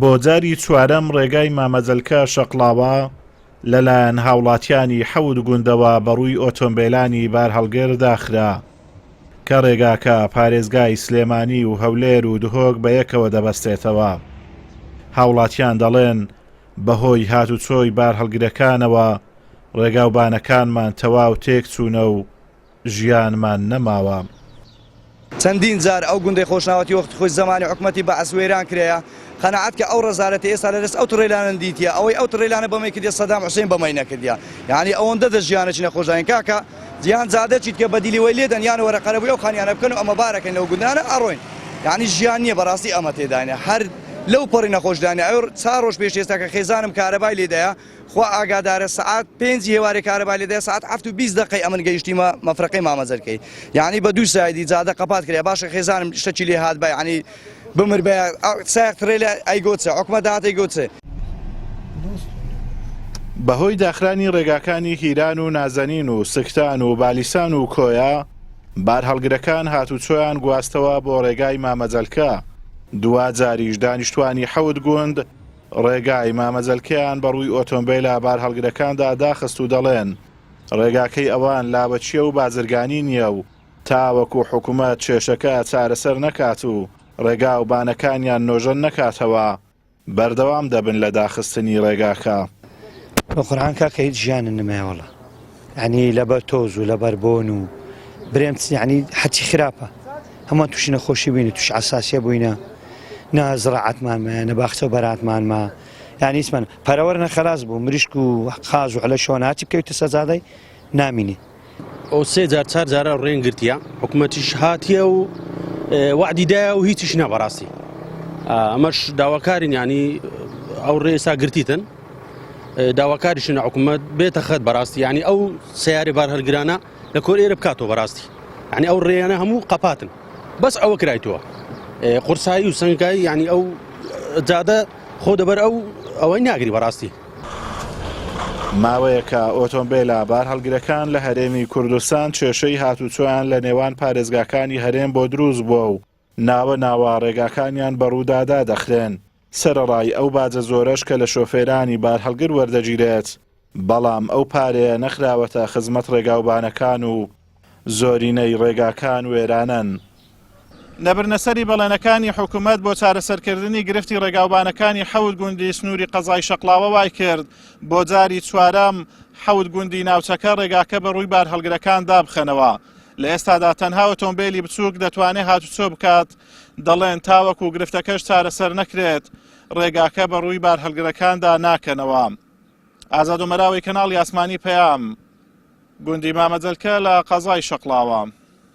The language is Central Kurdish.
بۆ جاری چوارەم ڕێگای مامەجەلکە شەقڵاوە لەلایەن هاوڵاتیانی حەوت گوندەوە بەڕووی ئۆتۆمبێلانی بارهەڵگر داخرا، کە ڕێگاکە پارێزگای سلێمانی و هەولێر و دهۆک بەیەکەوە دەبەستێتەوە. هاوڵاتیان دەڵێن، بەهۆی هاتوچۆی بارهەڵگرەکانەوە ڕێگاوبانەکانمان تەواو تێکچوونە و ژیانمان نەماوە. چەندین جار ئەو گوندەی خۆشناوەتی وەختی خۆی زەمانی حکومەتی بەعس وێران کرایە، قەناعەت کە ئەو ڕەزالەتەی ئێستا لە دەست ئەو تڕێلانە دیتیە، ئەوەی ئەو تڕێلانە بەمەی کردیە سەدام حوسێن بەمەی نەکردیە، یانی ئەوەندە دە ژیانەکی نەخۆشداین کاکە یان جادە چیتکە بەدیلی وەی لێدەن یان وەرە قەرەبوی ئەو خانیانە بکەن و ئەمە بارەکەین لەو گوندانە ئەڕۆین یانی ژیان نیە بەڕاستی ئەمە تێدانە هەر لەو پەڕی نەخۆشدانە ئەو چار ڕۆژ پێش ئێستا کە خێزانم کارەبای لێدایە خوا ئاگادارە سەعات پێنجی هێوارێ کارەبا لێدایە سەعات 7:20 دەقەی ئەمن گەیشتیمە مەفرەقەی مامەزەرکەی یعنی بە دوو سایدی جادە قەپات کرا باشە خێزانم شتەکی لێ هات بە یعنی بمر بە سایق ترێلە ئەیگۆ چ حکومەت داهات ئەیگۆ چ. بەهۆی داخرانی ڕێگاکانی هیران و نازەنین و سکتان و بالیسان و کۆیە، بارهەڵگرەکان هاتوچۆیان گواستەوە بۆ ڕێگای مامەجەلکە، دواجاریش دانیشتوانی حەوت گوند ڕێگای مامەجەلکەیان بەڕووی ئۆتۆمبێلە بارهەڵگرەکاندا داخست و دەڵێن، ڕێگاکەی ئەوان لاوەکییە و بازرگانی نییە و تاوەکو حکومەت کێشەکە چارەسەر نەکات و ڕێگا و بانەکانیان نۆژەن نەکاتەوە، بەردەوام دەبن لە داخستنی ڕێگاکە. بەقورعان کاکە هیچ ژیانن نمایە وەڵا یعنی لەبەر تۆز و لەبەر بۆن و برێم یعنی حەچی خراپە هەمان تووشی نەخۆشی بووینە تووش عساسیە بووینە نە زراعەتمان مایە نە باخچە و بەراتمان ما یعنی هیچمان پەرەوەر نەخەلاس بوو مریشک و قاز و عەلە شۆن هاچی بکەویتە سەجادەی نامینێ. ئەو سێ جار چار جارە ڕێن گرتیە حکوومەتیش هاتیە و وعدی دایە و هیچیش نا بەڕاستی ئەمەش داواکارین ینی ئەو ڕێسا گرتیتن داواکاریشن حکوومەت بێتە خەت بەڕاستی ینی ئەو سیارێ بار هەرگرانە لە کۆر ئێرە بکاتەوە بەڕاستی ینی ئەو ڕێیانە هەموو قەپاتن بەس ئەوە کرایتەوە قورسایی و سنگایی ینی ئەو جادە خۆ دەبەر ئەو ئەوەی ناگری بەڕاستی. ماوەیەکە ئۆتۆمبێلە بارهەڵگرەکان لە هەرێمی کوردستان کێشەی هاتوچۆیان لە نێوان پارێزگاکانی هەرێم بۆ دروست بووە و ناوە ناوە ڕێگاکانیان بەڕوودا دادەخرێن، سەرەڕای ئەو باجە زۆرەش کە لە شۆفێرانی بارهەڵگر وەردەگیرێت، بەڵام ئەو پارەیە نەخراوەتە خزمەت ڕێگاوبانەکان و زۆرینەی ڕێگاکان وێرانەن. نەبردنەسەری بەڵێنەکانی حکومەت بۆ چارەسەرکردنی گرفتی ڕێگاوبانەکانی حەوت گوندی سنووری قەزای شەقڵاوە وایکرد بۆ جاری چوارەم حەوت گوندی ناوچەکە ڕێگاکە بە ڕووی بارهەڵگرەکان دابخەنەوە. لە ئێستادا تەنها ئۆتۆمبێلی بچووک دەتوانێت هاتوچۆ بکات، دەڵێن تاوەکو گرفتەکەش چارەسەر نەکرێت ڕێگاکە بە ڕووی بارهەڵگرەکاندا ناکەنەوە. ئازاد ئۆمەراوی کەناڵی ئاسمانی پەیام، گوندی مامەجەلکە لە قەزای شەقڵاوە.